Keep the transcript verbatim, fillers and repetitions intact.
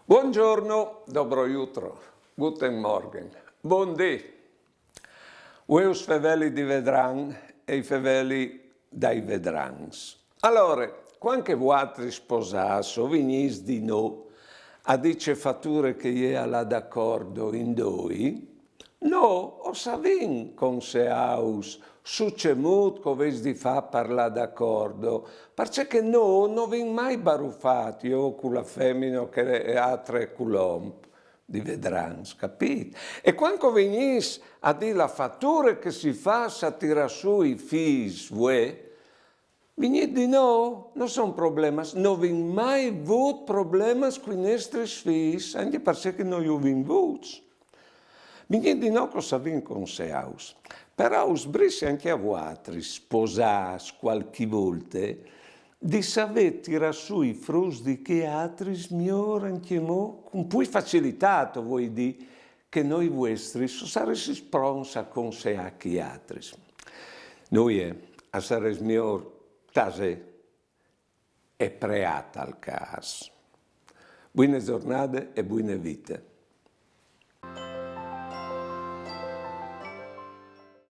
Buongiorno, dobro jutro, guten Morgen, bundì. Vuê us feveli di vedran e i feveli dai vedrans. Alore, cuant che vuatris sposâts o vignîs di nô a dî ce fature che e je a lâ d'acordo in doi, nô o savìn conseâus su cemût che o vês di fâ par lâ d'acordo, parcè che nô no vin mai barufât, jo cu la femine o chê altre cu l'om, di vedrans, capît? E cuant che o vignîs a dî la fature che si fâs a tirâ sù i fîs vuê, vignît di nô, no son problemas, no vin mai vût problemas cui nestris fîs, ancje parcè che no ju vin vûts. Vignît di nô che o savìn conseâus. Però us brissi ancje a vuatris, sposâts cualchi volte, di savê tirâ sù i fruts di chei altris miôr ancjemò, cun plui facilitât, o vuei dî, che no i vuestris, se o saressis pronts a conseâ chei altris. Nuie, a sarès miôr tasê e preâ tal câs. Buine zornade e buine vite.